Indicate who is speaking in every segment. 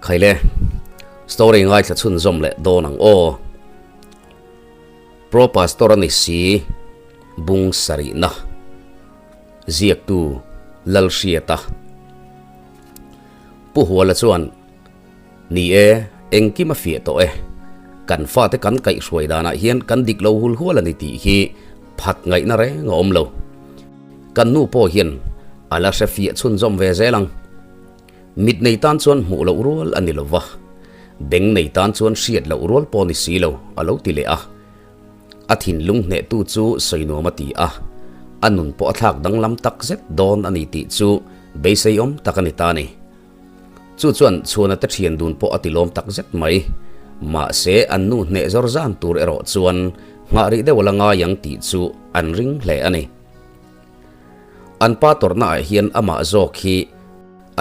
Speaker 1: Khaile, story ngaithla chhunzawm leh dawn ang aw. Pro Pastor a ni si, bung sarihna. Ziaktu Lalhriata. Pu Huala chuan, Ni e, engkim a fiah tawh e. Kan fate kan kaihhruai danah hian kan dik lo hul hual a ni tih hi phat ngaihna reng a awm lo. Kan nu pawh hian a la hre fiah chhunzawm ve zel ang. Mit nei tan chuan hmuh loh rual a ni lo va, beng nei tan chuan hriat loh rual pawh ni si lo, a lo ti leh a. A thinlung hnehtu chu sawi nuam a ti a, a nun pawh a thlak danglam tak zet dawn a ni tih chu beiseiawm tak a ni ta a ni. Chu chuan chhuana te thian dun pawh a ti lawm tak zet mai. Mahse, an nu hneh zawr zan tur erawh chuan nghah rih deuh a la ngai ang tih chu an ring hle a ni. An pa tawrhna ah hian amah zawk hi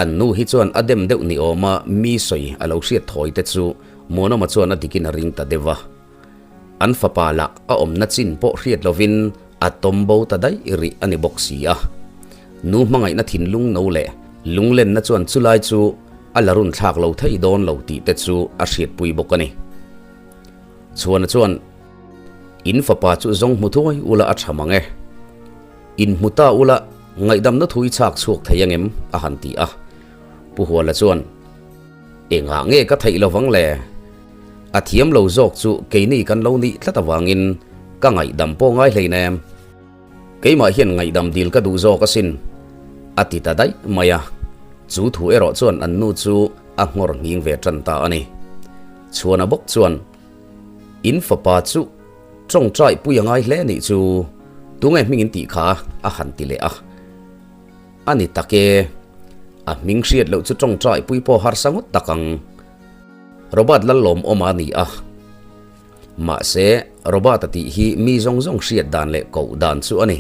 Speaker 1: an nu hi chuan a dem deuh ni awma mi sawi a lo hriat thawi te chu Muanawma chuan a dikin a ring ta deuh a. An fapa lah a awmna chin pawh hriat lovin a tawm bo ta daih rih a ni bawk si a. Nu hmangaihna thinlung no leh lunglenna chuan chulai chu a la run thlak lo thei dawn lo tih te chu a hriatpui bawk a ni. Chhuana chuan, In fapa chu zawng hmu thuai ula a tha mang e. In hmu ta ula ngaihdamna thu i chhak chhuak thei angem? a han ti a. Pu Huala chuan, Engah nge ka theih lovang le? A thiam lo zawk chu keini kan lo nih tlat avangin ka ngaihdam pawh ngai hleinem. Keimah hian ngaihdam dil ka duh zawk asin, a ti ta daih mai a. Chu thu erawh chuan an nu chu a nghawr nghing ve tan ta a ni. Chhuana bawk chuan, In fapa chu tawngtai pui a ngai hle nih chu, tunge hming in tih kha? a han ti leh a. A ni tak e, a hming hriat loh chu tawngtai pui pawh harsa ngawt tak ang. Robert Lallawmawma a ni a. Mahse, Robert-a tih hi mi zawng zawng hriat dan leh koh dan chu a ni.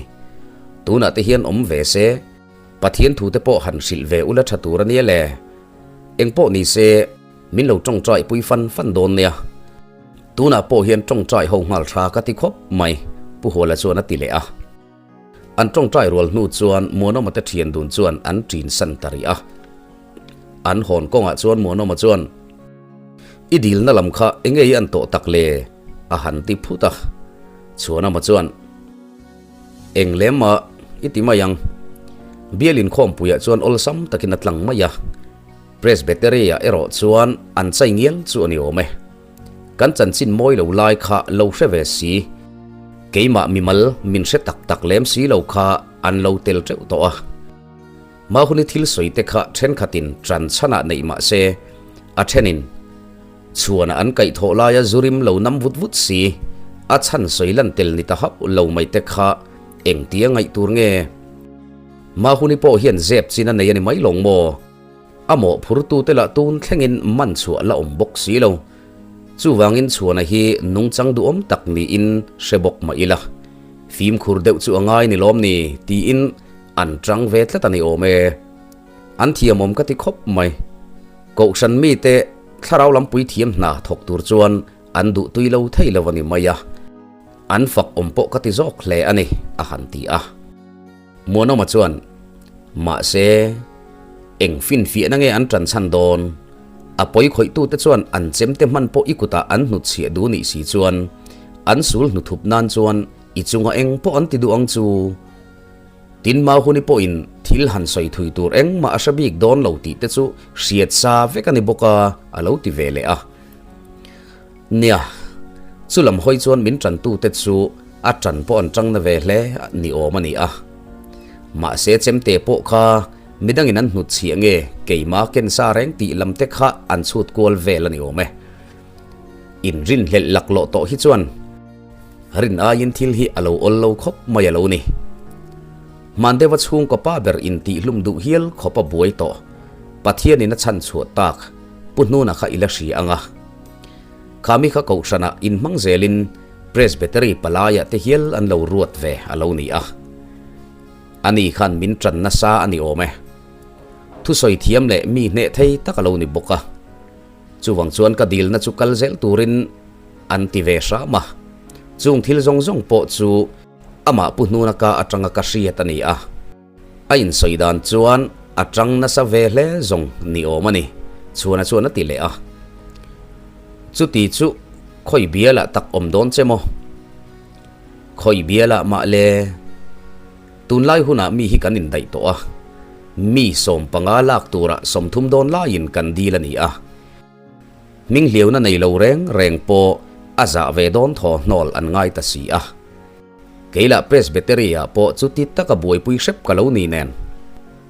Speaker 1: Tunah te hian awm ve se, Pathian thute pawh han hrilh ve ula tha tur a nia le. Engpawh ni se, min lo tawngtai pui fan fan dawn nia. Tunah pawh hian tawngtai ho nghal tha ka ti khawp mai, Pu Huala chuan a ti leh a. An tawngtai rual hnu chuan Muanawma te thian dun chuan an ṭin san ta rih a. An hawn kawngah chuan Muanawma chuan, I dilna lam kha enge i an tawh tak le? a han ti phut a. Chhuanawma chuan, Eng lem mah i ti mai ang. Bial inkhawmpuiah chuan awlsam takin a tlang mai a. Presbytery-ah erawh chuan an chai ngial chu a ni awm e. Kan chanchin mawi lo lai kha lo hre ve si. Keimah mimal min hre tak tak lem si lo kha an lo tel teuh tawh a. Mahuni thil sawi te kha thenkhatin ṭan chhanah neih mah se, a thenin chhuanah an kaihthawh laia zurim lo nam vut vut si, a chhan sawi lan tel ni ta hauh lo mai te kha engtia ngaih tur nge? Mahuni pawh hian zep chin a nei a ni mai lawng maw? A mawhphurtute lah tun thlengin man chhuah la awm bawk si lo. Chuvangin Chhuana hi nungchang duhawm tak niin hre bawk mah ila, fimkhur deuh chu a ngai ni lawm ni tiin an tang ve tlat a ni awm e. An thiamawm ka ti khawp mai. Kohhran mite thlarau lampui thiam hna thawk tur chuan an duh tui lo thei lo a ni mai a. An fak awm pawh ka ti zawk hle a ni, a han ti a. Muanawma chuan, Mahse, eng finfiahna nge an ṭan chhan dawn? A pawi khawihtute chuan an chemte hman pawh i kutah an hnutchhiah duh nih si chuan, an sul hnuthup nan chuan i chunga eng pawh an ti duh ang chu. Tin, Mahuni pawhin thil han sawi thui tur engmah a hre bik dawn lo tih te chu hriat sa vek a ni bawk a, a lo ti ve leh a. Nia, chu lam hawi chuan min ṭantute chu a ṭan pawh an ṭang na ve hle ni awm a ni a. Mahse chemte pawh kha midangin an hnutchhiah nge keima ken sa reng tih lam te kha an chhut kual vel a ni awm e. Inrinhlelh laklawh tawh hi chuan rin aiin thil hi a lo awl lo khawp mai a lo ni. Hmandeva chhungkaw pa ber intihhlum duh hial khawp a buai tawh. Pathianin a chhanchhuah tak Pu Hnuna kha i la hria ang a. Khami kha kohhranah inhmang zelin Presbytery palaiah te hial an lo ruat ve a lo ni a. Ani khan min tan nasa a ni awm e. Thusawi thiam leh mi hneh thei tak a lo ni bawk a. Chuvang chuan ka dilna chu kal zel turin an ti ve hram a. Chung thil zawng zawng pawh chu amah Pu Hnuna ka atanga ka hriat a ni a. A insawi dan chuan a tang nasa ve hle zawng ni awm a ni. Chhuana chuan a ti leh a. Chuti chu khawi bialah tak awm dawn che maw? Khawi bialah mah le? Tunlai hunah mi hi kan indaih tawh a, mi 15 lak turah 30 dawn laiin kan dil a ni a. Hminghliauna nei lo reng reng pawh a zah ve dawn thaw hnawl an ngai ta si a. Kei lah Presbytery-ah pawh chuti taka buaipui hrep ka lo ni nen.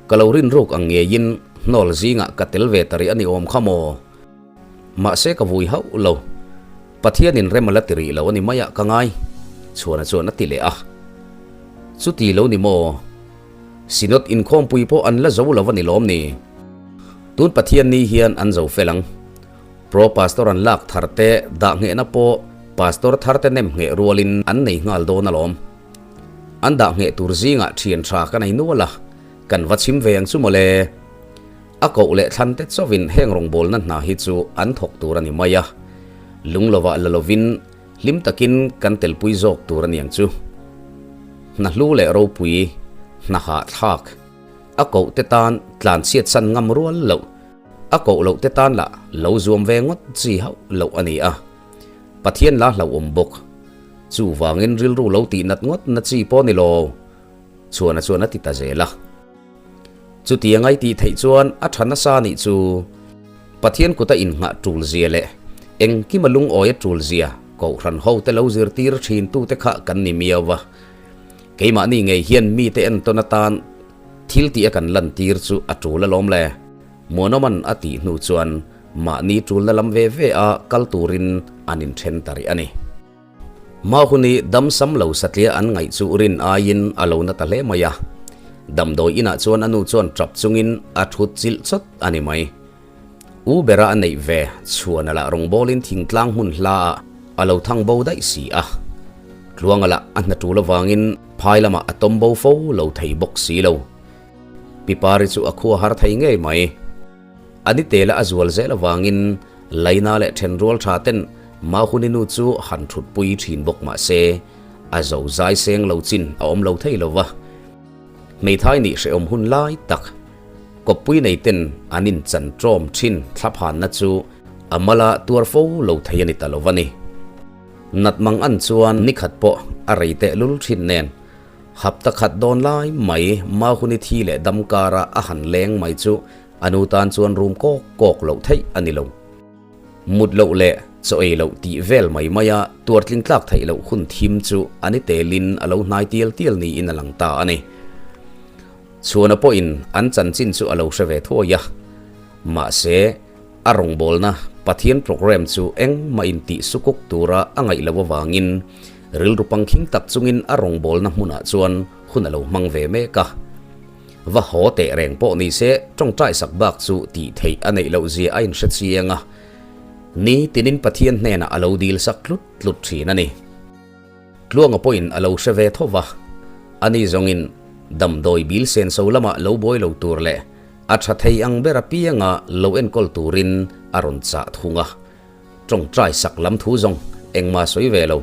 Speaker 1: Ka lo rinruk ang ngeiin hnawl zingah ka tel ve ta rih a ni awm kha maw? Mahse ka vui hauh lo. Pathianin rem a la ti rih lo a ni maiah ka ngai, Chhuana chuan a ti leh a. Chuti lo ni maw? Synod inkhawmpui pawh an la zo lo a ni lawm ni? Tun Pathian ni hian an zo fel ang. Pro Pastor an lak thar te dah nghehna pawh Pastor thar te nem ngheh rualin an nei nghal dawn alawm. An dah ngheh tur zingah thian tha ka nei nual a, kan va chhim ve ang chu mawle. A koh leh thlan te chauhin heng rawngbawlna hna hi chu an thawk tur a ni mai a, lung lovah la lovin hlim takin kan telpui zawk tur a ni ang chu. Hna hlu leh ropui, hna hahthlak, a koh te tan tlanchhiat san ngam rual loh, A koh loh te tan lah lo zuam ve ngawt chi hauh loh a ni a, Pathian la hlauhawm bawk. Chuvangin rilru lo tih nat ngawt na chi pawh ni lo, Chhuana chuan a ti ta zel a. Chutiang ai tih theih chuan a tha nasa nih chu Pathian kuta innghah tul zia leh engkima lungawi a tul zia Kohhran ho te lo zirtir thin tu te kha kan ni miau va. Keimahni ngei hian mite entawn atan Thil tih a kan lantir chu a tul alawm le. Muanawman a tih hnu chuan mahni tulna lam ve ve a kal turin an inthen ta rih a ni. Mahuni dam sam lo satliah an ngaih chu rin aiin a lo na ta hle mai a. Damdawi inah chuan a nu chuan tap chungin a thut chilh chawt a ni mai. U bera a neih ve chhuan a lah rawngbawlin thingtlang hmun hla ah a lo thang bo daih si a. Tluanga lah a hna tul avangin phai lamah a tawm bo fo lo thei bawk si lo. Pi Pari chu a khua har thei ngei mai. A ni tela a zual zel avangin Laina leh thenrual tha ten Mahuni nu chu han thutpui thin bawk mah se a zo zai seng lo chin a awm lo thei lo va. Hmeithai nih hrehawm hun lai tak. Kawppui nei ten an inchan ṭawm ṭhin thlaphanna chu a mala tuar fo lo thei a ni ta lo va ni. Nat mang an chuan ni khat pawh a rei teh lul ṭhin nen, hapta khat dawn lai mai Mahuni thi leh dam kara a han leng mai chu a nu tan chuan rum kawk kawk loh theih a ni lo. Mut loh leh chaw ei loh tih vel mai maia tuartling tlak theih loh hun thim chu a ni telin a lo hnai tial tial niin a lang ta a ni. Chhuana pawhin an chanchin chu a lo hre ve thuai a, mahse, a rawngbawlna Pathian programme chu engmah intih sukuk tura a ngaih loh avangin rilru pangkhing tak chungin a rawngbawlna hmunah chuan hun a lo hmang ve mek a. Va haw teh reng pawh ni se tawngtai sak bak chu tih theih a neih loh zia a inhre chiang a, ni tinin Pathian hnenah a lo dil sak tlut tlut thin a ni. Tluanga pawhin a lo hre ve tho va, ani zawngin damdawi bil senso lamah lo buai lo tur leh a tha thei ang ber apianga lo enkawl turin a rawn chah thung a, tawngtai sak lam thu zawng engmah sawi ve lo.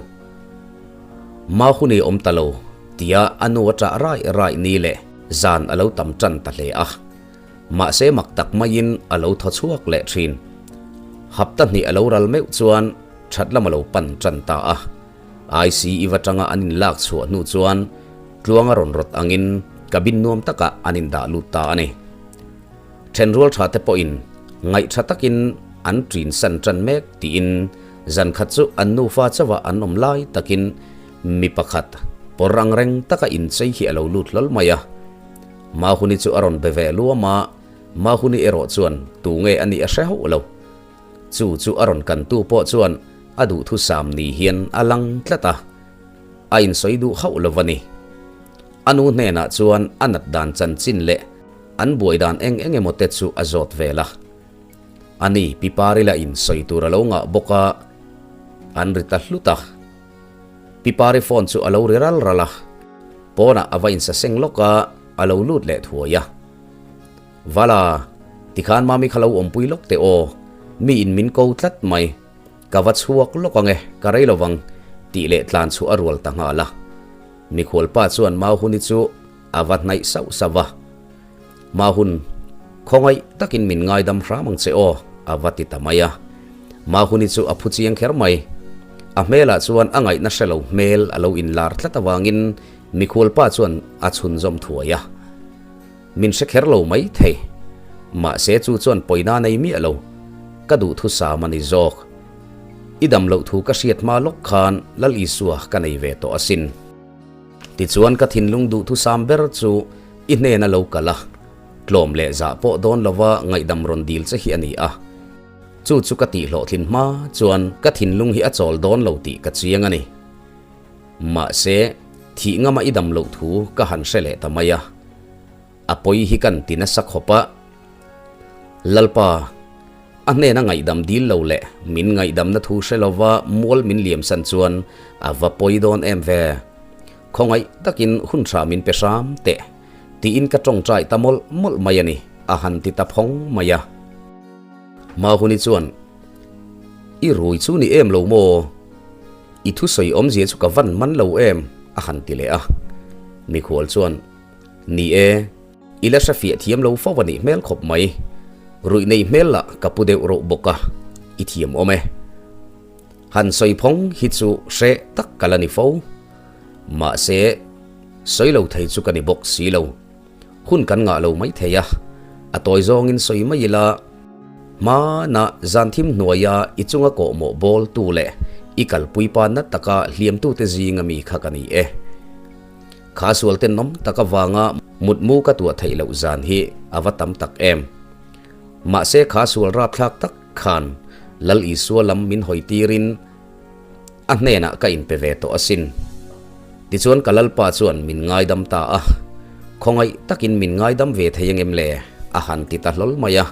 Speaker 1: Mahuni awm ta lo tia a nu a ṭah raih raih ni leh zan a lo tam ṭan ta hle a, mahse mak tak maiin a lo thaw chhuak leh ṭhin. Hapta hnih a lo ral meuh chuan ṭhat lam a lo pan ṭan ta a. ICU atanga an inlak chhuah hnu chuan tluanga rawn rawt angin cabin nuam takah an indah lut ta a ni. Thenrual tha te pawhin ngaihtha takin an ṭin san ṭan mek tiin zan khat chu an nufa chauha an awm lai takin mi pakhat pawr ang reng taka inchei hi a lo lut hlawl mai a. Mahuni chu a rawn be ve luam a, Mahuni erawh chuan tunge a nih a hre hauh lo. Chu chu a rawn kantu pawh chuan a duhthusam ni hian a lang tlat a, a insawi duh hauh lo va ni. A nu hnenah chuan a nat dan chanchin leh an buai dan eng eng emaw te chu a zawt vel a. Ani Pi Pari lah insawi tur a lo ngah bawk a, an ri ta hlut a. Pi Pari phone chu a lo ri ral ral a, pawnah a va insaseng lawk a, a lo lut leh thuai a. Vala, tikhan mami kha lo awmpui lawk teh aw, mi in min ko tlat mai, ka va chhuak lawk ang e, ka rei lo vang, tih leh tlan chu a rual ta nghal a. Mikhualpa chuan Mahuni chu a va hnaih sauh sauh va. Mahun, khawngaih takin min ngaidam hram ang che aw. A va ti ta mai a. Mahuni chu a phu chiang kher mai. A hmelah chuan a ngaihna hre lo hmel a lo inlar tlat avangin mikhualpa chuan a chhunzawm thuai a. Min hre kher lo mai thei. Mahse chu chuan pawina nei miah lo. Ka duhthusam a ni zawk. I dam loh thu ka hriat hma lawk khan Lal Isua ka nei ve tawh asin. Tichuan ka thinlung duhthusam ber chu i hnena lo kal a, tlawm leh zah pawh dawn lova ngaihdam rawn dil che hi a ni a. Chu chu ka tihhlawhtlin hma chuan ka thinlung hi a chawl dawn lo tih ka chiang a ni. Mahse, thih ngama i dam loh thu ka han hre leh ta mai a. A pawi hi kan ti nasa khawp a. Lalpa, a hnena ngaihdam dil lo leh min ngaihdamna thu hre lova mual min liamsan chuan a va pawi dawn em ve. Khawngaih takin hun hra min pe hram teh, tiin ka tawngtai ta mawlh mawlh mai a ni, a han ti ta phawng mai a. Mahuni chuan, I rui chu ni em lo maw? I thusawi awmzia chu ka van man lo em? a han ti leh a. Mikhual chuan, Ni e, i la hre fiah thiam lo fo a nih hmel khawp mai. Ruih nei hmel lah ka pu deuh roh bawk a, i thiam awm e. Han sawi phawng hi chu hreh tak ka la ni fo. Mahse, sawi lo thei chu ka ni bawk si lo. Hun kan ngah lo mai thei a, a tawi zawngin sawi mai ila, hmana zan thim hnuaia i chunga kawhmawh bawltu leh i kalpui pa na taka hliamtute zinga mi kha ka ni e. Kha sual tenawm tak avanga mutmu ka tuah theih loh zan hi a va tam tak em. Mahse kha sual rapthlak tak khan Lal Isua lam min hawi tirin a hnenah ka inpe ve tawh asin. Tichuan ka Lalpa chuan min ngaidam ta a, khawngaih takin min ngaidam ve thei angem le? a han ti ta hlawl mai a.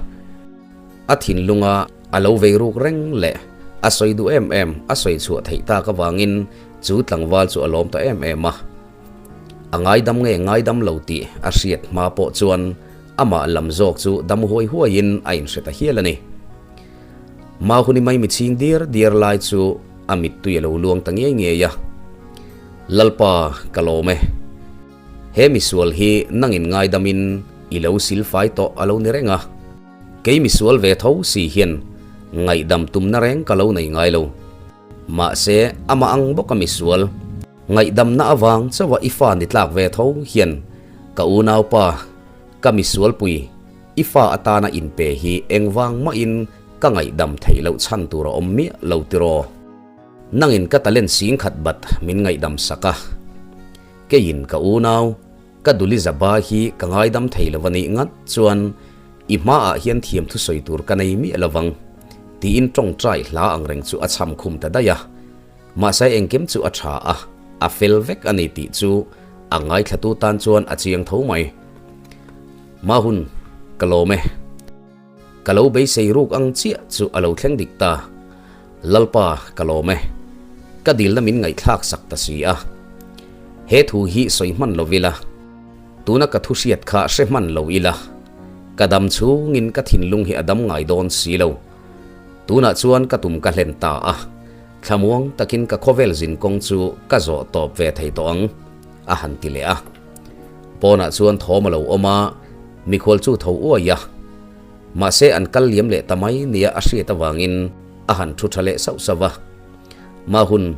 Speaker 1: A thinlunga a lo vei ruk reng leh a sawi duh em em a sawi chhuah theih tak avangin Chu tlangval chu a lawm ta em em a, a ngaidam nge ngaidam lo tih a hriat hma pawh chuan amah lam zawk chu dam huai huaiin a inhre ta hial a ni. Mahuni mai michhing diar diar lai chu a mittui a lo luang ta ngei ngei a, Lalpa ka lawm e, he misual hi nangin ngaidamin i lo silfai tawh a lo ni reng a, kei misual ve tho si hian ngaihdam tumna reng ka lo nei ngai lo. Mahse, amah ang bawk a misual, ngaihdamna avang chauha i fa ni tlak ve tho hian ka unaupa, ka misualpui, i fa atana inpe hi engvang mahin ka ngaihdam theih loh chhan tur a awm miah lo tiraw? Nangin ka talent singkhat bat min ngaihdam sak a, keiin ka unau, Ka duli zaba hi ka ngaidam thei lo a nih ngat chuan i hmaah hian thiam thusawi tur ka nei miah lovang tiin tawngtai hla ang reng chu a chham khum ta daih a. Mahse engkim chu a tha a, a fel vek a ni tih chu a ngaithlatu tan chuan a chiang tho mai. Mahun, ka lawm e. Ka lo beisei ruk ang chiah chu a lo thleng dik ta. Lalpa, ka lawm e. Ka dilna min ngaihthlak sak ta si a. He thu hi sawi hman lo ila, tuna ka thu hriat kha hre hman lo ila, ka dam chhungin ka thinlung hi a dam ngai dawn si lo. Tunah chuan ka tum ka hlen ta a, thlamuang takin ka khawvel zin kawng chu ka zawh tawp ve thei tawh ang, a han ti leh a. Pawnah chuan thawm a lo awm a, mikhual chu tho uai a. Mahse an kal liam leh ta mai nia a hriat avangin a han thu tha leh sauh sauh va. Mahun,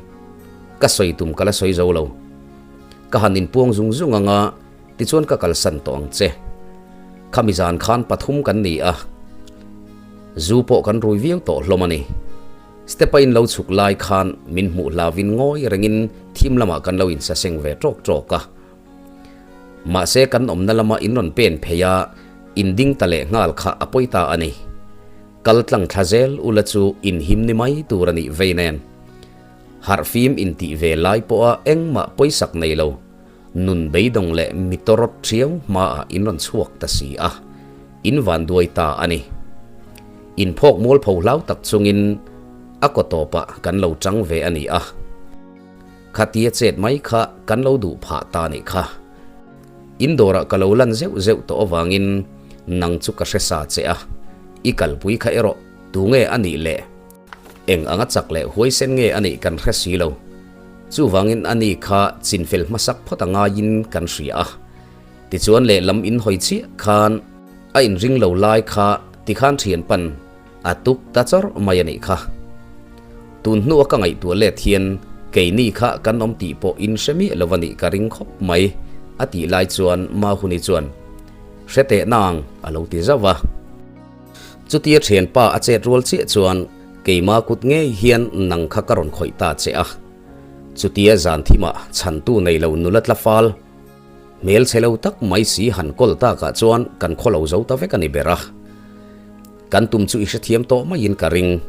Speaker 1: ka sawi tum ka la sawi zo lo. Ka han inpuang zung zung ang a, tichuan ka kalsan tawh ang che. Khami zan khan pathum kan ni a, zu pawh kan rui viau tawh hlawm a ni. Step a in lo chhuk lai khan min hmuh hlauvin ngawi rengin thim lamah kan lo insaseng ve tawk tawk a. Mahse kan awmna lama in rawn pen phei a, in ding ta leh nghal kha a pawi ta a ni. Kal tlang thla zel ula chu in him ni mai tur a nih vei nen. Harhfim in tih ve lai pawha engmah pawisak nei lo, nun beidawng leh mi tawrawt thiau hmaah in rawn chhuak ta si a, in van duai ta a ni. In phawk mualpho hlau tak chungin a kaw tawpah kan lo chang ve a ni a. Khatia chet mai kha kan lo duh phah ta nih kha. In dawrah ka lo lan zeuh zeuh tawh avangin nang chu ka hre sa che a, i kalpui kha erawh tu nge a nih le? Eng anga chak leh huaisen nge a nih kan hre si lo. Chuvangin a ni kha chinfel hmasak phawt a ngaiin kan hria a. Tichuan lehlam in hawi chiah khan a inring lo lai kha tikhan thian pan. A tuk ta chawrh mai a nih kha. Tun hnua ka ngaihtuah let hian keini kha kan awm tih pawh in hre miah lo a nih ka ring khawp mai, a tih lai chuan Mahuni chuan, Hre teh nang, a lo ti zauh a. Chutia thianpa a chet rual chiah chuan keima kut ngei hian nang kha ka rawn khawih ta che a. Chutia zan thimah chhantu nei lo nula tla fal, hmel chhe lo tak mai si han kawl takah chuan kan khaw lo zo ta vek a ni ber a. Kan tum chu i hrethiam tawh maiin ka ring.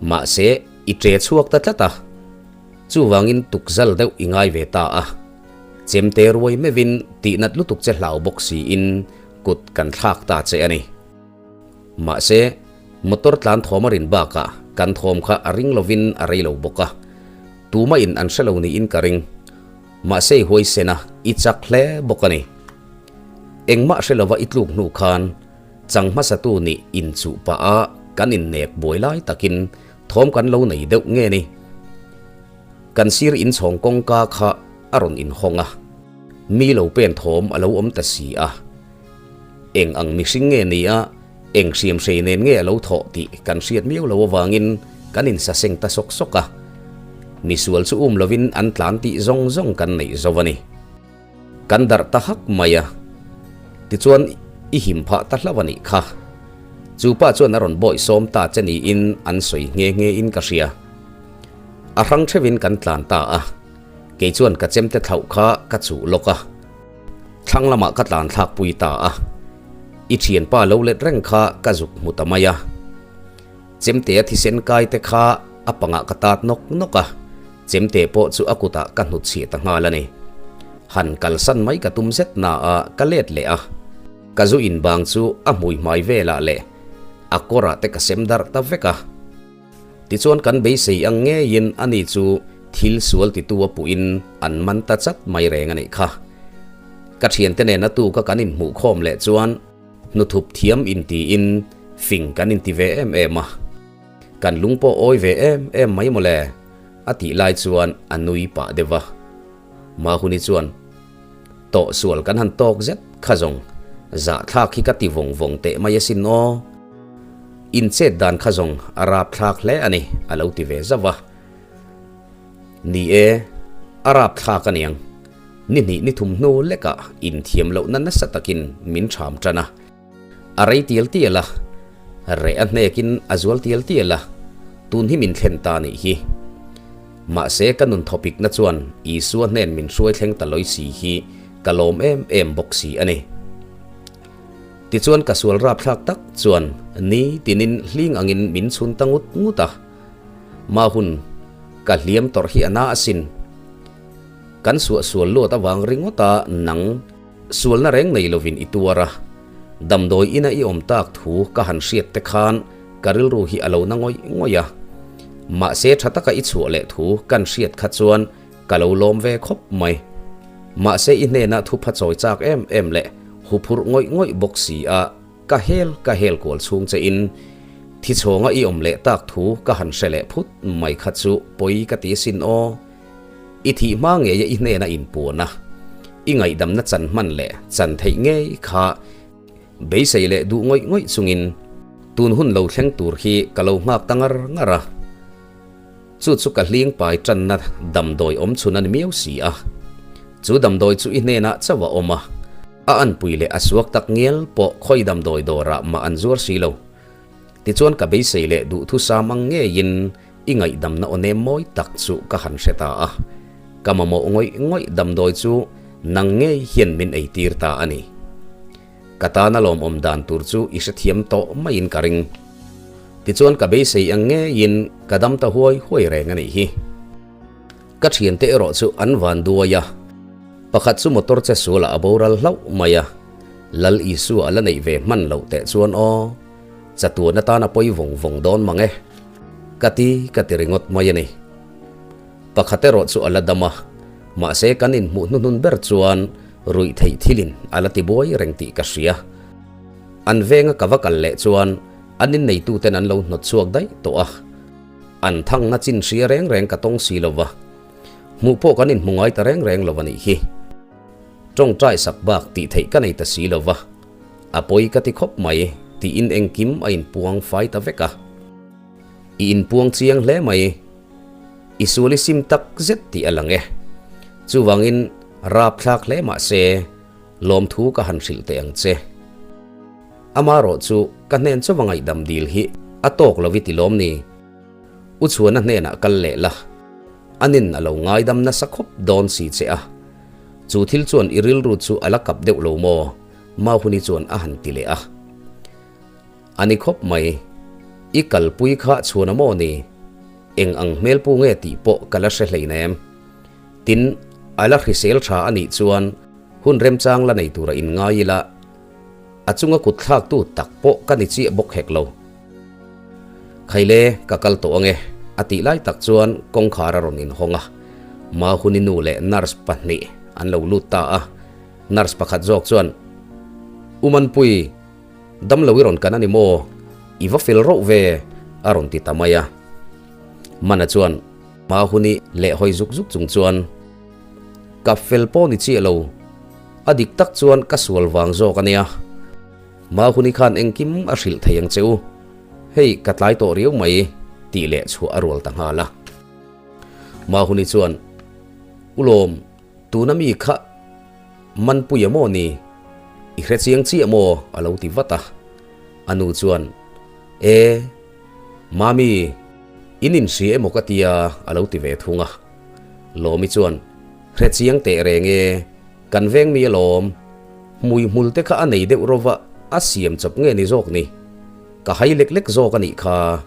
Speaker 1: Mahse, i ṭe chhuak ta tlat a. Chuvangin tukzal deuh i ngai ve ta a. Chemte ruai meuhin tihnat lutuk che hlau bawk siin kut kan thlak ta che a ni. Mahse, motor tlan thawm a rin bakah kan thawm kha a ring lovin a rei lo bawk a. Tumahin an hre lo niin ka ring. Mahse i huaisen a, i chak hle bawk a ni. Engmah hre lova i tluk hnu khan chang hmasatu nih inchuh pah a kan innek buai lai takin thawm kan lo nei deuh nge ni? Kan sir inchhawng kawngka kha a rawn inhawng a, mi lo pen thawm a lo awm ta si a. Eng ang mihring nge ni a, eng hriamhrei nen nge a lo thawh tih kan hriat miau lo avangin kan insaseng ta sawk sawk a. Misual chu um lovin an tlan tih zawng zawng kan neih zo a ni. Kan darh ta hak mai a, tichuan i him phah ta hlauh a nih kha. Chu pa chuan a rawn bawih sawm ta che niin an sawi nghe nghe in ka hria. A hrang theuhin kan tlan ta a, kei chuan ka chemte thlauh kha ka chuh lawk a, thlang lamah ka tlan thlak pui ta a. I thianpa lo let reng kha ka zuk hmu ta mai a. Chemtea thisen kai te kha a pangah ka tat nawk nawk a, chemte pawh chu a kutah ka hnutchhiah ta nghal a ni. Han kalsan mai ka tum zet na a ka let leh a, ka zu inbang chu a hmui hmai velah leh a kawrah te ka sem darh ta vek a. Tichuan kan beisei ang ngeiin ani chu thil sual titu a puhin an man ta chat mai reng a nih kha. Ka thiante nena tuka kan inhmuhkhawm leh chuan, Hnuthup thiam intiin fing kan inti ve em em a, kan lung pawh awi ve em em mai mawle, a tih lai chuan a nui pah deuh va. Mahuni chuan, Tawh sual kan han tawk zet kha zawng, zahthlak hi ka ti vawng vawng teh mai asin aw. In chet dan kha zawng a rapthlak hle a ni, a lo ti ve zauh va. Ni e, a rapthlak aniang. Ni hnih ni thum hnu lekah inthiam lohna nasa takin min ṭham ṭan a. A rei tial tial a, reh a hnekin a zual tial tial a, tun hi min thlen ta nih hi. Mahse ka nun thawpikna chuan Isua hnen min hruai thleng ta lawi si hi ka lawm em em bawk si a ni. Tichuan ka sual rapthlak tak chuan ni tinin hling angin min chhun ta ngut ngut a. Mahun, ka hliam tawrh hi a na asin. Kan suahsual luat avang ringawta nang sualna reng nei lovin i tuar a, damdawi ina i awm tak thu ka han hriat te khan ka rilru hi a lo na ngawih ngawih a. Mahse tha taka i chhuah leh thu kan hriat kha chuan ka lo lawm ve khawp mai. Mahse i hnena thu pha chawi chak em em leh huphurh ngawih ngawih bawk si a ka hel ka hel kual chhung che in thichhawnga i awm leh tak thu ka han hre leh phut mai kha chu pawi ka ti sin aw. I thih hma ngeia i hnena inpuan a, i ngaihdamna chan hman leh chan theih ngei kha beisei leh duh ngawih ngawih chungin tun hun lo thleng tur hi ka lo nghak ta ngar ngar a. Chu chu ka hling pai tanna damdawi awm chhun a ni miau si a. Chu damdawi chu i hnenah chauh a awm a, a anpui leh a suak tak ngial pawh khawi damdawi dawrah mah an zuar si lo. Tichuan ka beisei leh duhthusam ang ngeiin I ngaihdamna aw nem mawi tak chu ka han hre ta a, ka mamawh ngawih ngawih damdawi chu nang ngei hian min ei tir ta a ni. Ka tana lawmawm dan tur chu i hrethiam tawh maiin ka ring. Tichuan ka beisei ang ngeiin ka dam ta huai huai reng a nih hi. Ka thiante erawh chu an van duai a, pakhat chu motor che sualah a boral hlauh mai a, Lal Isua a la neih ve hman loh teh chuan aw, chatuan atan a pawi vawng vawng dawn mang e. Ka ti ka ti ringawt mai a ni. Pakhat erawh chu a la dam a, mahse kan inhmuh hnuhnun ber chuan ruih theih thilin a la ti buai reng tih ka hria. An venga ka va kal leh chuan an inneituten an lo hnawt chhuak daih tawh a, an thangna chin hria reng reng ka tawng si lo va, hmuh pawh kan inhmu ngai ta reng reng lo a nih hi. Tawngtai sak bak tih theih ka nei ta si lo va, a pawi ka ti khawp mai. Tiin engkim a inpuang fai ta vek a. I inpuang chiang hle mai. I sual i sim tak zet tih a lang e. Chuvangin rapthlak hle mah se, lawmthu ka han hrilh teh ang che. Amarawh chu ka hnen chauva ngaihdam dil hi a tawk lo i ti lawm ni? U Chhuana hnenah kal leh la, anin a lo ngaidam nasa khawp dawn si che a. Chu thil chuan i rilru chu a la kap deuh lo maw? Mahuni chuan a han ti leh a. A ni khawp mai, i kalpui kha chhuan a maw ni? Eng ang hmelpu nge tih pawh ka la hre hleinem. Tin, a la hrisel tha a nih chuan hun remchang la nei tura inngai ila, a chunga kut thlaktu tak pawh ka ni chiah bawk hek lo. Khaile, ka kal tawh ange, a tih lai tak chuan kawngkhar a rawn inhawng a, Mahuni nu leh nurse pahnih an lo lut ta a. Nurse pakhat zawk chuan, U Manpui, damlo i rawn kan a ni maw? I va fel rauh ve, a rawn ti ta mai a. Mana chuan Mahuni leh hawi zuk zuk chung chuan, Ka fel pawh ni chiah lo, a dik tak chuan ka sual vang zawk a nia. Mahuni khan engkim a hrilh thei ang che u, hei ka tlai tawh riau mai, tih leh chhuah a rual ta nghal a. Mahuni chuan, U Lawm, Tuna mi kha Manpui a maw ni? I hre chiang chiah maw? a lo ti vat a. A nu chuan, E, Mami, in inhria emaw ka tia a lo ti ve thung a. Lawmi chuan, Hre chiang teh reng e, kan veng mi alawm. Hmui hmul te kha a nei deuh rova a siam chawp nge ni zawk ni? Ka hai lek lek zawk a nih kha.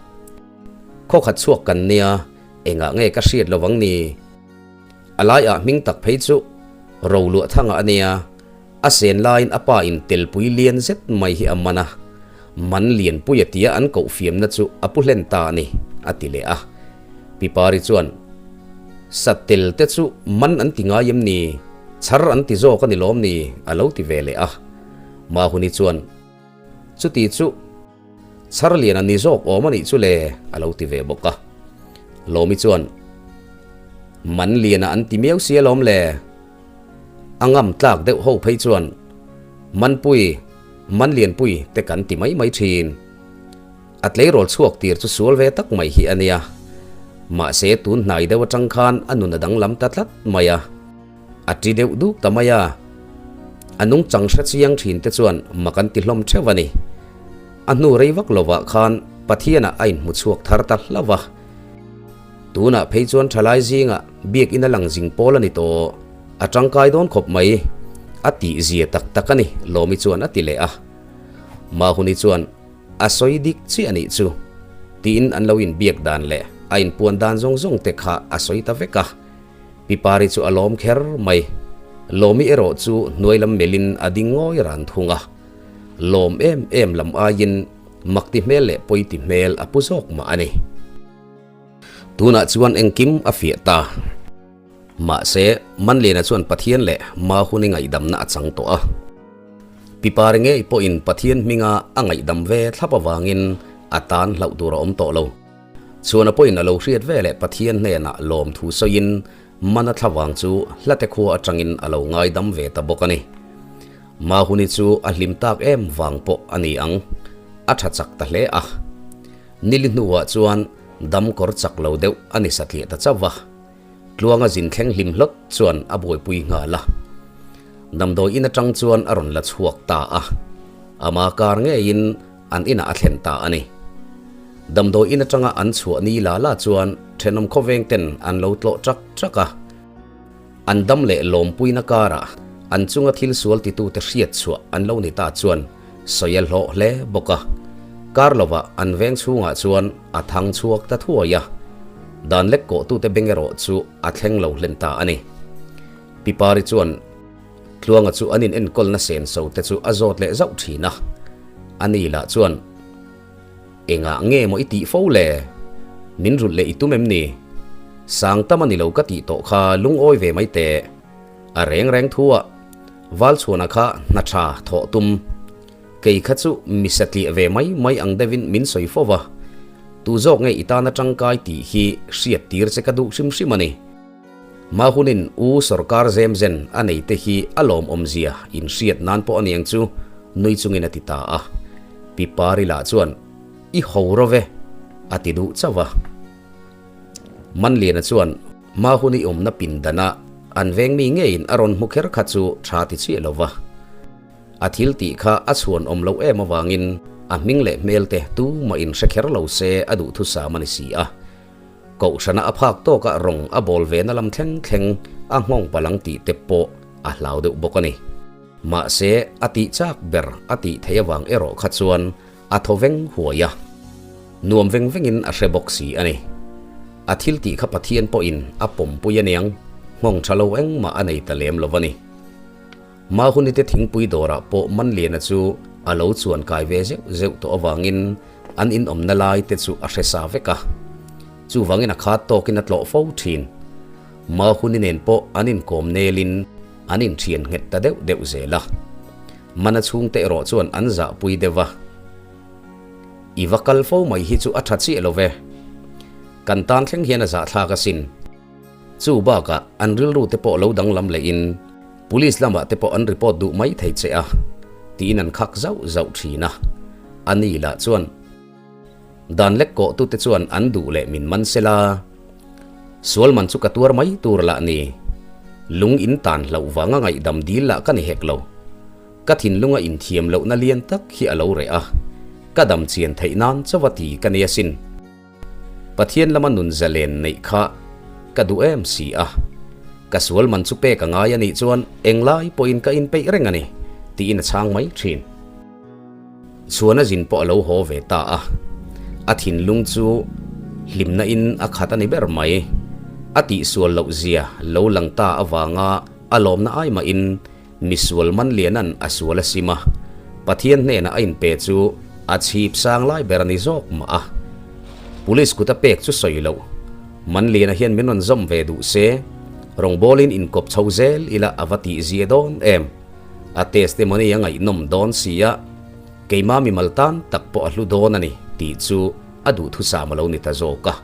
Speaker 1: Khawkhat chhuak kan nia, engah nge ka hriat lovang ni? A laiah hming tak phei chu Roluahthanga a nia, a sen laiin a pa in telpui lian zet mai hi a man a, man lianpui a tia an koh fiamna chu a pu hlen ta a ni, a ti leh a. Pi Pari chuan, Satel te chu man an ti ngai em ni? Chhar an ti zawk a ni lawm ni? a lo ti ve leh a. Mahuni chuan, Chuti chu. Chhar lian a ni zawk awm a nih chu le, a lo ti ve bawk a. Lawmi chuan, Man lian a an ti miau si alawm le. A ngam tlak deuh ho phei chuan, Manpui, Man lianpui te kan ti mai mai thin. A tleirawl chhuak tir chu sual ve tak mai hi a nia. Mahse tun hnai deuh atang khan a nun a danglam ta tlat mai a. A ti deuh duk ta mai a, a nungchang hre chiang thin te chuan mak an ti hlawm theuh a ni. A hnu rei vak lovah khan Pathianah a inhmu chhuak thar ta hlauh a. Tunah phei chuan thalai zingah biakinn a lang zing pawl a ni tawh, a tangkai dawn khawp mai, a tih zia tak tak a ni, Lawmi chuan a ti leh a. Mahuni chuan a sawi dik chiah a nih chu, tiin an lo inbiak dan leh a inpuan dan zawng zawng te kha a sawi ta vek a. Pi Pari chu a lawm kher mai. Lawmi erawh chu hnuai lam melhin a ding ngawi ran thung a. Lawm em em lam aiin makti hmel leh pawiti hmel a pu zawk mah a ni. Tunah chuan engkim a fiah ta. Mahse, Manliana chuan Pathian leh Mahuni ngaihdamna a chang tawh a. Pi Pari ngei pawhin Pathian hminga a ngaihdam ve thlap avangin a tan hlauh tur a awm tawh lo. Chhuana pawhin a lo hriat ve leh Pathian hnenah lawmthu sawiin mana thlavang chu hlate khua atangin a lo ngaidam ve ta bawk a ni. Mahuni chu a hlim tak em vang pawh a ni ang, a tha chak ta hle a. Nili hnuah chuan dam kawr chak lo deuh a ni satliah ta chauh va. Tluanga zin thleng hlim hlawt chuan a buaipui nghal a. Damdawi in atang chuan a rawn la chhuak ta a. Ama kar ngeiin An inah a thlen ta a ni. Damdawi in atanga an chhuah ni la la chuan thenawm khawveng ten an lo tlawh ṭak ṭak a. An dam leh lawmpuina karah an chunga thil sual titute hriat chhuah an lo ni ta chuan sawi a hlawh hle bawk a. Kar lovah an veng chhungah chuan a thang chhuak ta thuai a. Dan lek kawhtute beng erawh chu a thleng lo hlen ta a ni. Pi Pari chuan. Tluanga chu an inenkawlna senso te chu a zawt leh zauh thin a, a ni lah chuan, Engah nge maw i tih fo le? Min rulh leh i tum em ni? Sang tam a ni lo ka tih tawh kha lungawi ve mai teh. A reng reng thu a, Valchhuana kha hna tha thawh tum. Kei kha chu mi satliah ve mai mai ang deuhin min sawi fo va, tu zawk nge i tana tangkai tih hi hriat tir che ka duh hrim hrim a ni. Mahunin U sawrkar zem zen a nei te hi a lawmawm zia inhriat nan pawh a niang chu nui chungin a ti ta a. Pi Pari lah chuan, I ho ro ve, a ti duh chauh a. Manliana chuan Mahuni awmna pindana an veng mi ngeiin a rawn hmu kher kha chu tha ti chiah lo va. A thil tih kha a chhuan awm loh em avangin a hming leh hmel te tumah in hre kher lo se a duhthusam a ni si a. Kohhrana a phak tawkah rawng a bawl ve na lam thleng thleng a nghawng palang tih te pawh a hlau deuh bawk a ni. Mahse a tih chak ber a tih theih avang erawh kha chuan A thaw veng huai a, nuam veng vengin a hre bawk si a ni. A thil tih kha Pathian pawhin a pawmpui aniang, nghawng tha lo engmah a nei ta lem lo a ni. Mahunite thingpui dawrah pawh Manliana chu a lo chuan kai ve zeuh zeuh tawh avangin an inawmna lai te chu a hre sa vek a. Chuvangin a khat tawkin a tlawh fo thin. Mahuni nen pawh an inkawm nelin an inthian nghet ta deuh deuh zel a. Mana chhungte erawh chuan an zahpui deuh va. I va kal fo mai hi chu a tha chiah lo ve. Kan tan thleng hian a zahthlak asin. Chu bakah an rilru te pawh lo danglam lehin Police lamah te pawh an report duh mai thei che a, tiin an khak zauh zauh thin a. A ni lah chuan. Dan lek kawh tute chuan an duh leh min man sela, sual man chu ka tuar mai tur lah ni. Lung in tan hlauh vanga ngaihdam dil lah ka ni hek lo. Ka thinlunga inthiam lohna lian tak hi a lo reh a, ka dam chian theih nan chauh a ti ka ni asin. Pathian lama nun zalen neih kha ka duh em si a, ka sual man chu pek a ngai a nih chuan englai pawhin ka inpeih reng a ni, tiin a chhang mai thin. Chhuana zin pawh a lo haw ve ta a, a thinlung chu hlimna in a khat a ni ber mai. A tihsual loh zia lo lang ta avanga a lawmna ai mahin misual Manliana'n a sual a sim a, Pathian hnenah a inpe chu a chhip sang lai ber a ni zawk mah a. Police kut a pek chu sawi loh, Manliana hian min rawn zawm ve duh se, rawngbawlin inkawp chho zel ila a va tihzia dawn em? A testimony a ngaihnawm dawn si a, keimah mimal tan tak pawh a hlu dawn a ni tih chu a duhthusam a lo ni ta zawk a.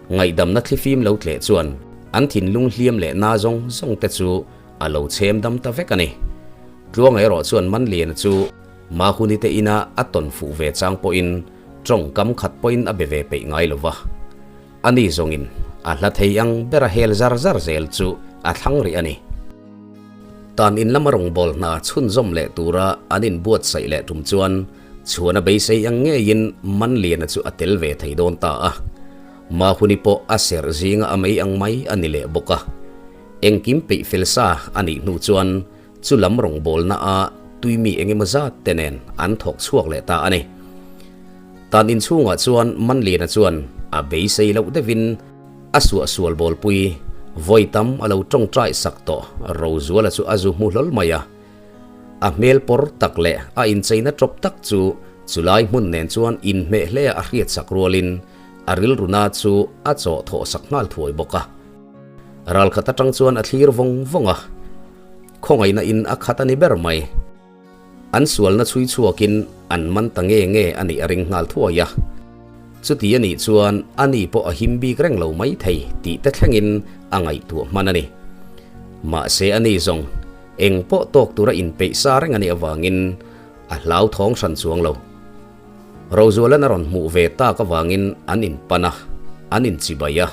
Speaker 1: Ngaihdamna thlifim lo tleh chuan an thinlung hliam leh na zawng zawng te chu a lo chhem dam ta vek a ni. Tluanga erawh chuan Manliana chu Mahuni te ina a tawn fuh ve chang pawhin tawngkam khat pawhin a be ve peih ngai lo va. Ani zawngin a hla thei ang ber a hel zar zar zel chu a thlang rih a ni. Tan in lama rawngbâwl hna chhunzawm leh tura an inbuatsaih leh tum chuan chhuan a beisei ang ngeiin Manliana chu a tel ve thei dawn ta a. Mahuni pawh a serh zinga a mei ang mai a ni leh bawk a. Engkim peih fel sa a nih hnu chuan chu lam rawngbâwlna a tui mi eng emaw zat te nen an thawk chhuak leh ta a ni. Tan in chhungah chuan Manliana chuan a beisei loh deuhin A suahsual bawlpui vawi tam a lo tawngtai sak tawh Rozuala chu a zu hmu hlawl mai a. A hmel pawr tak leh a incheina tawp tak chu chulai hmun nen chuan inhmeh hle a hriat sak rualin a rilruna chu a chawh thawh sak nghal thuai bawk a. Ralkhat atang chuan a thlir vawng vawng a, khawngaihna in a khat a ni ber mai. An sualna chhui chhuakin an man ta nge nge a nih a ring nghal thuai a. Chuti a nih chuan a ni pawh a him bik reng lo mai thei tih te thlengin a ngaihtuah hman a ni. Mahse a ni zawng eng pawh tawk tura inpeih sa reng a nih avangin a hlauthawng hran chuang lo. Rozualan a rawn hmuh ve tak avangin an inpan a, an inchibai a.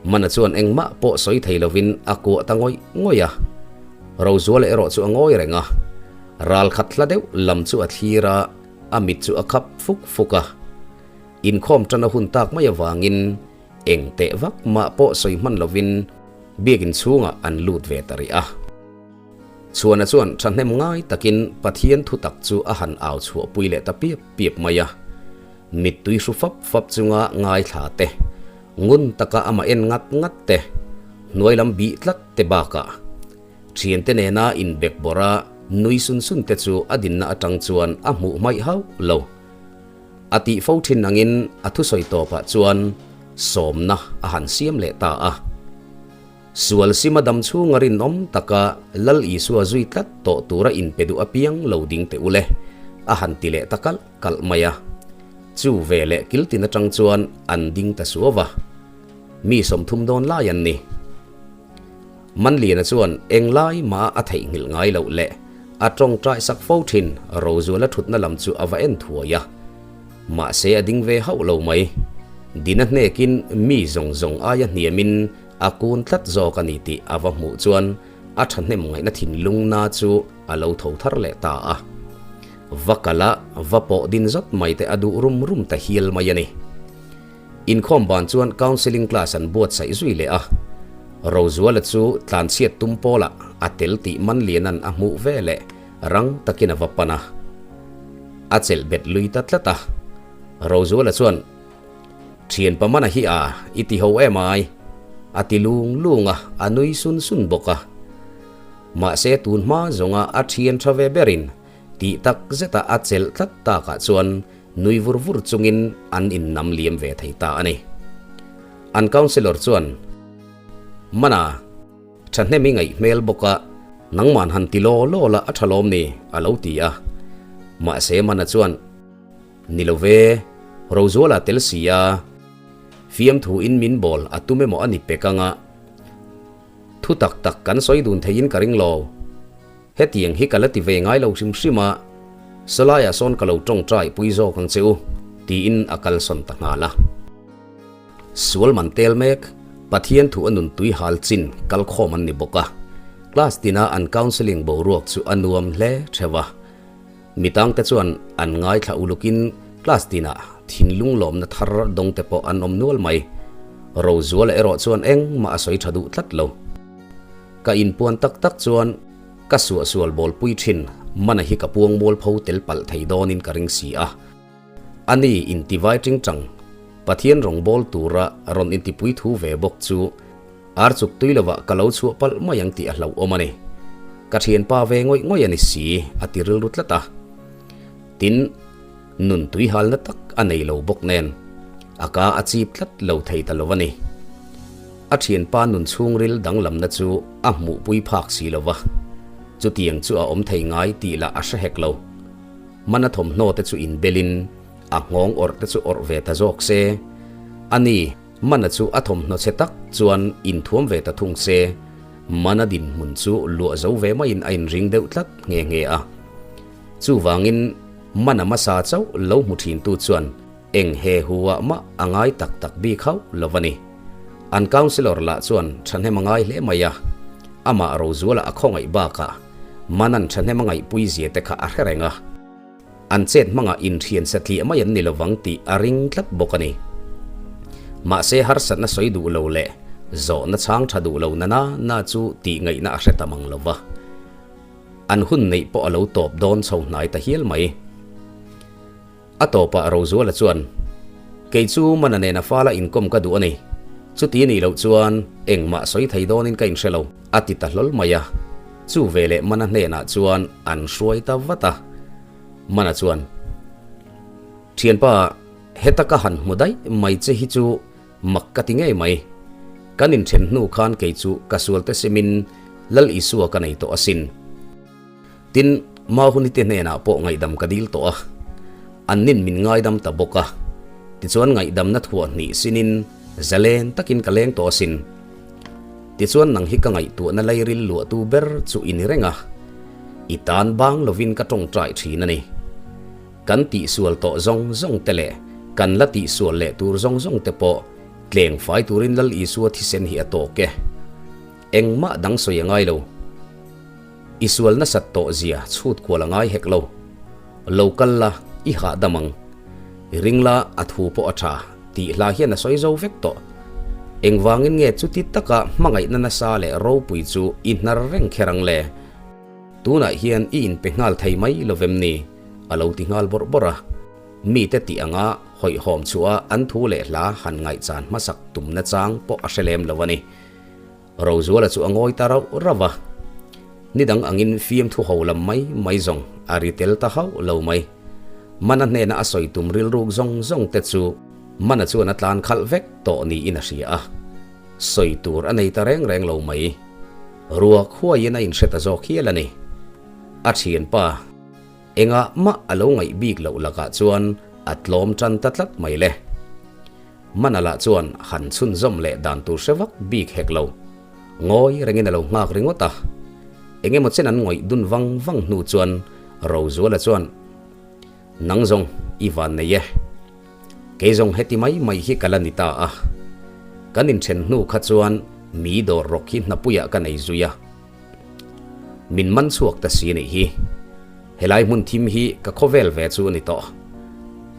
Speaker 1: Mana chuan engmah pawh sawi thei lovin a kuah ta ngawih ngawih a. Rozuala erawh chu a ngawi reng a. Ral khat hla deuh lam chu a thlir a, a mit chu a khap fuk fuk a. Inkhawm tan a hun tak mai avangin eng teh vak mah pawh sawi hman lovin biakin chhungah an lut ve ta rih a. Chhuana chuan thahnem ngai takin Pathian thutak chu a han au chhuahpui leh ta piap piap mai a. Mittui hru fap fap chunga ngaithla te, ngun taka amah en ngat ngat te, hnuai lam bih tlat te bakah thiante nena inbek bawrh a nui sun sun te chu a dinna atang chuan a hmuh hmaih hauh lo. A tih fo thin angin a thusawi tawpah chuan sawmna a han siam leh ta a. Sual sima dam chhunga rinawm taka Lal Isua zui tlat tawh tura inpe duh apiang lo ding teh ule, a han ti leh ta kalh kalh mai a. Chu ve leh kiltin atang chuan an ding ta suau va. Mi 30 dawn lai an ni. Manliana chuan englai mah a theihnghilh ngai loh leh. A tawngtai sak fo thin Rozuala thutna lam chu a va en thuai a. Mahse a ding ve hauh lo mai. Dina hnekin mi zawng zawng aia hniamin a kun tlat zawk a ni tih a va hmuh chuan a thahnem ngaihna thinlung na chu a lo tho thar leh ta a. Va kal a, va pawh din zawt mai te a duh rum rum ta hial mai a ni. Inkhawm ban chuan counselling class an buatsaih zui leh a. Rozuala chu tlanchhiat tum pawlah a tel tih Manliana'n a hmuh ve leh rang takin a va pan a. A chelh bet lui ta tlat a. Rozuala chuan, Thian pamana hi a, i ti ho em ai? a ti lung lung a, a nui sun sun bawk a. Mahse tun hma zawnga a thian tha ve berin Tih tak zeta a chelh tlat takah chuan nui vur vur chungin an innam liam ve thei ta a ni. An councillor chuan, Mana, thahnem i ngaih hmel bawk a, nangman han ti law law la a tha lawm ni, a lo ti a. Mahse Mana chuan, Ni lo ve, Rozuala tel si a, fiamthu in min bawl a tum emaw a ni pek anga, thu tak tak kan sawi dun theiin ka ring lo. Hetiang hi ka la ti ve ngai lo hrim hrim a, sawlaiah sawn ka lo tawngtai pui zawk ang che u, tiin a kalsawn ta nghal a. Sual man tel mek, Pathian thu a nun tui hal chin kalkhawm an ni bawk a, class tina an counselling boruak chu a nuam hle theuh a. Mitangte chuan an ngaithla ulukin class tinah thinlung lawmna thar dawngte pawh an awm nual mai. Rozuala erawh chuan engmah a sawi tha duh tlat lo. Ka inpuan tak tak chuan ka suahsual bawlpui thin mana hi ka puang mualpho tel palh thei dawnin ka ring si a. A ni intivai tingtang Pathian rawngbâwl tura rawn intipui thu ve bawk chu ar chuk tui lovah ka lo chhuah palh mai ang tih a hlauhawm a ni. Ka thianpa ve ngawih ngawih a ni si a ti rilru tlat a. Tin, nun tuihalna tak a nei lo bawk nen a ka a chip tlat lo thei ta lo a ni. A thianpa nun chhungril danglamna chu a hmuhpui phak si lo va, chutiang chu a awm thei ngai tih lah a hre hek lo. Mana thawmhnaw te chu inbelin a nghawng awrh te chu awrh ve ta zawk se. A ni, Mana chu a thawmhnaw chhe tak chuan inthuam ve ta thung se. Mana dinhmun chu luah zo ve maiin a inring deuh tlat nghe nghe a. Chuvangin Mana hmasa chauh lo hmu thintu chuan Eng he hu ah mah a ngai tak tak bik hauh lo a ni. An councillor lah chuan thahnem a ngai hle mai a, amah Rozuala a khawngaih bakah Manan thahnem a ngaihpui zia te kha a hre reng a. An chet hmangah inthian satliah mai an ni lovang tih a ring tlat bawk a ni. Mahse harsatna sawi duh lo leh zawhna chhang tha duh lo na na na chu tih ngaihna a hre ta mang lo va. An hun neih pawh a lo tawp dawn chho hnai ta hial mai. A tawpah Rozuala chuan, Kei chu Mana nena fala inkawm ka duh a ni. Chuti nih loh chuan engmah sawi thei dawnin ka inhre lo, a ti ta hlawl mai a. Chu veleh Mana hnenah chuan an hruai ta vat a. Mana chuan, Thianpa, heta ka han hmu daih mai che hi chu mak ka ti ngei mai. Kan inthen hnu khan kei chu ka sualte simin Lal Isua ka nei tawh asin. Tin, Mahunite hnenah pawh ngaihdam ka dil tawh a, an nin min ngaidam ta bawk a, tichuan ngaihdamna thuah hnih sinin zalen takin ka leng tawh asin. Tichuan nang hi ka ngaihtuahna lairil luahtu ber chu i ni reng a, i tan bang lovin ka tawngtai thin a ni. Kan tihsual tawh zawng zawng te leh kan la tihsual leh tur zawng zawng te pawh tleng fai turin Lal Isua thisen hi a tawk e. Engmah dang sawi a ngai lo. I sual nasat tawh zia chhut kual a ngai hek lo. Lo kal la, i hahdam ang. I ring la, a thu pawh a tha, tih hla hian a sawi zo vek tawh. Engvangin nge chuti taka hmangaihna nasa leh ropui chu i hnar reng kher ang le? Tunah hian i inpe nghal thei mai lo vem ni? A lo ti nghal bawrh bawrh a. Mite tih anga hawihhawm chhuah a an thu leh hla han ngaihchan hmasak tumna chang pawh a hre lem lo a ni. Rozuala chu a ngawi ta rauh rauh a, ni dang angin fiamthu ho lam mai mai zawng a ri tel ta hauh lo mai. Mana hnena a sawi tum rilruk zawng zawng te chu Mana chuan a tlan khalh vek tawh niin a hria a, sawi tur a nei ta reng reng lo mai. Ruak huaiin a inhre ta zawk hial a ni. A thianpa engah mah a lo ngaih bik loh lakah chuan a tlawm tan ta tlat mai le. Mana lah chuan han chhunzawm leh dan tur hre vak bik hek lo. Ngawi rengin a lo nghak ringawt a. Engemaw chen an ngawih dun vang vang hnu chuan Rozuala chuan, Nang zawng i van nei e. Kei zawng heti mai mai hi ka la ni ta a. Kan inthen hnu kha chuan mi dawr rawk hi hnapuiah ka nei zui a. Min man chhuak ta si nih hi. Helai hmun thim hi ka khawvel ve chu a ni tawh.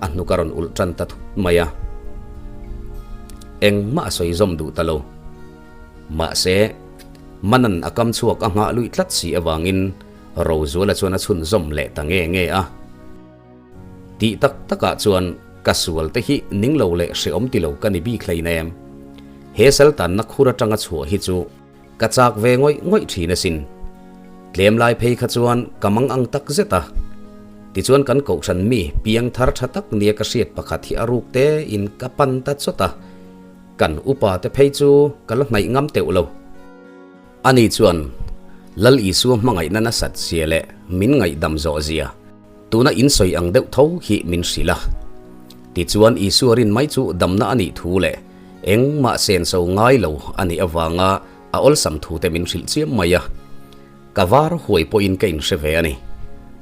Speaker 1: A hnuk a rawn ulh tan ta thut mai a. Engmah a sawi zawm duh ta lo. Mahse, Manan a kam chhuak a nghah luih tlat si avangin Rozuala chuan a chhunzawm leh ta nge nge a. Tih tak takah chuan ka sual te hi ning lo leh hreawm ti lo ka ni bik hleinem. He saltanna khur atanga chhuah hi chu ka chak ve ngawih ngawih thin asin. Tlem lai phei kha chuan ka mang ang tak zet a. Tichuan kan kohhran mi piang thar tha tak nia ka hriat pakhat hi a ruk te in ka pan ta chawt a. Kan upa te phei chu ka la hnaih ngam teuh lo. Ani chuan Lal Isua hmangaihna nasat zia leh min ngaihdam zawh zia Tuna in sawi ang deuh tho hi min hrilh a. Tichuan Isua rin mai chu damna a nih thu leh engmah senso ngai lo a nih avanga a awlsam thu te min hrilh chiam mai a. Ka var huai pawhin ka inhre ve a ni.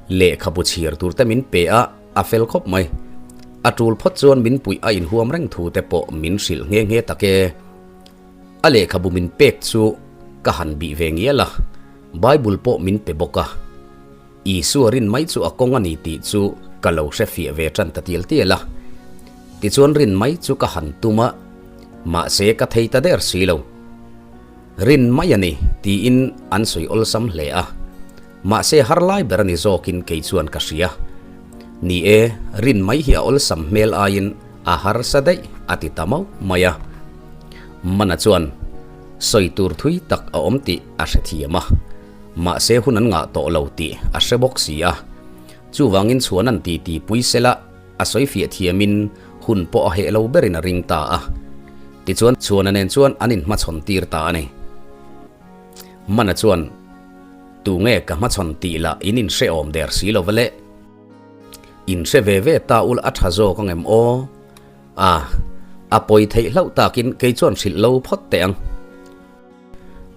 Speaker 1: Lehkhabu chhiar tur te min pe a, a fel khawp mai. A tul phawt chuan min puih a inhuam reng thu te pawh min hrilh nghe nghe tak e. A lehkhabu min pek chu ka han bih ve ngial a, Bible pawh min pe bawk a. Isua rin mai chu a kawng a ni tih chu ka lo hre fiah ve tan ta tial tial a. Tichuan rin mai chu ka han tum a, mahse ka thei ta der si lo. Rin mai a ni tiin an sawi awlsam hle a, mahse har lai ber a ni zawkin kei chuan ka hria. Ni e, rin mai hi a awlsam hmel aiin a harsa daih a ti ta mauh mai a. Mana chuan sawi tur thui tak a awm tih a hrethiam a. Mahse hun an ngah tawh lo tih a hre bawk si a. Chuvangin chhuan an ti ti pui sela a sawi fiah thiamin hun pawh a heh lo berin a ring ta a. Tichuan chhuana nen chuan an inhmachhawn tir ta a ni. Mana chuan, Tunge ka hmachhawn tih lah in inhrehawm der si lo va le. Inhre ve ve ta ula a tha zawk ang em aw? A, a pawi theih hlauh takin kei chuan hrilh lo phawt teh ang.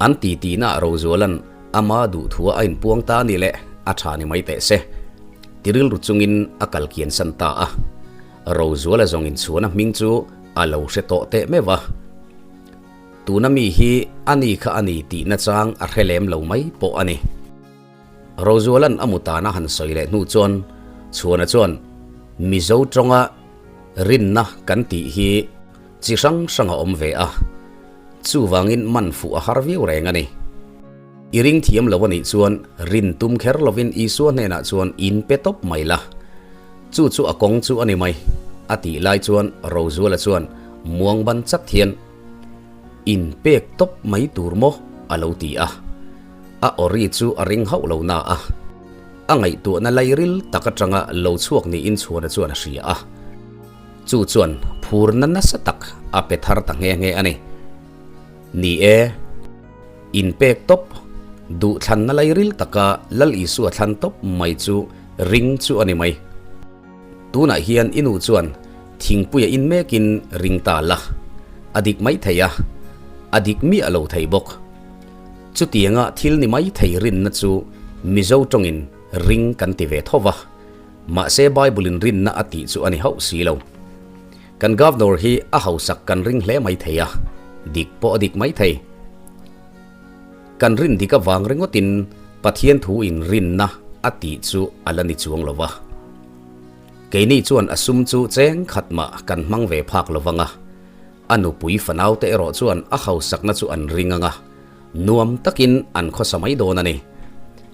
Speaker 1: An ti tihna Rozuala'n ama duhthua a inpuang ta a ni leh a tha ni mai teh se. Ti rilru chungin a kal kian san ta a. Rozuala zawng inchhuana hming chu a lo hre tawh teh meuh a. Tuna mi hi a ni kha a ni tihna chang a hre lem lo mai pawh a ni. Rozuala'n a mutana han sawi leh hnu chuan Chhuana chuan Mizo tawnga rinna kan tih hi chi hrang hrang a awm ve a. Chuvangin man fuh a har viau reng a ni. I ring thiam lo a nih chuan rin tum kher lovin Isua hnenah chuan in pe tawp mai la. Chu chu a kawng chu a ni mai, a tih lai chuan Rozuala chuan muang ban chat hian, In pek tawp mai tur maw? a lo ti a. A awri chu a ring hauh lo na a. A ngaihtuahna lairil tak atanga lo chhuak niin Chhuana chuan a hria a. Chu chuan phurna nasa tak a pe thar ta nghe nghe a ni. Ni e, inpek tawp, duhthlanna lairil taka Lal Isua thlan tawp mai chu ring chu a ni mai. Tunah hian i nu chuan thingpuia in mekin ring ta la, a dik mai thei a, a dik miah lo thei bawk. Chutianga thil ni mai thei rinna chu Mizo tawngin ring kan ti ve tho va. Mahse Bible-in rinna a tih chu a ni hauh si lo. Kan Governor hi a hausak kan ring hle mai thei a, dik pawh a dik mai thei. Kan rin dik avang ringawtin Pathian thu in rinna a tih chu a la ni chuang lo va. Keini chuan a sum chu cheng khat mah kan hmang ve phak lo vang a, a nupui fanaute erawh chuan a hausakna chu an ring ang a, Nuam takin an khawsa mai dawn a ni.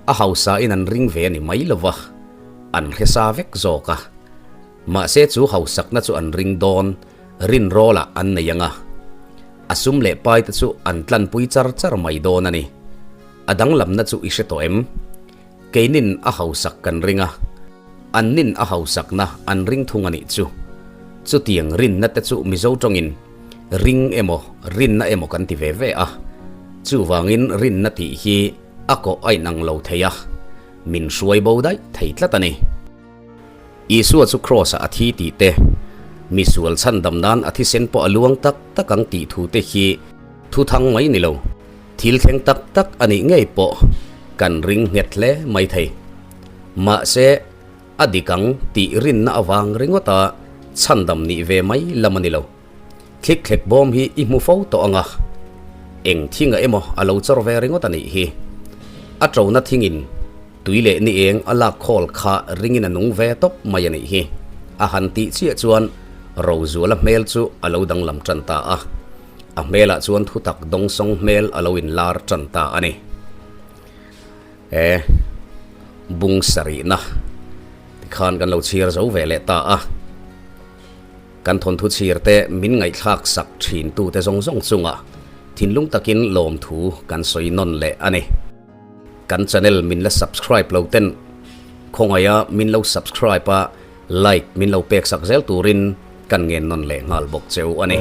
Speaker 1: A hausain an ring ve a ni mai lova, an hre sa vek zawk a. Mahse chu hausakna chu an ring dawn, rin rawlah an nei ang a. A sum leh pai te chu an tlanpui char char mai dawn a ni. A danglamna chu i hre tawh em? Keinin a hausak kan ring a, annin a hausakna an ring thung a nih chu. Chutiang rinna te chu Mizo tawngin ring emaw rinna emaw kan ti ve ve a, chuvangin rinna tih hi a kawh a inang lo thei a, min hruai bo daih thei tlat a ni. Isua chu Kraws-ah a thi tih te, misual chhandam nan a thisen pawh a luang tak tak ang tih thu te hi thuthang mai ni lo. Thil thleng tak tak a nih ngei pawh. Kan ring nghet hle mai thei. Mahse, a dik ang tih rinna avang ringawta chhandam nih ve mai lam a ni lo. Thlikthlek bawm hi i hmu fo tawh ang a, eng thingah emaw a lo chawr ve ringawt a nih hi. A ṭona thingin tui leh ni eng a lak khawl kha ringin a nung ve tawp mai a nih hi. A han tih chiah chuan Rozuala hmel chu a lo danglam ṭan ta a. A hmelah chuan thutak dawngsawng hmel a lo inlar ṭan ta a ni. He bung sarihna tikhan kan lo chhiar zo ve leh ta a. Kan thawnthu chhir te min ngaihthlak sak thin tute zawng zawng chunga thinlung takin lawmthu kan sawi nawn leh a ni. Kan channel min la subscribe lo ten khawngaih a min lo subscribe a like min lo pek sak zel turin kan ngen nawn leh nghal bawk cheu a ni.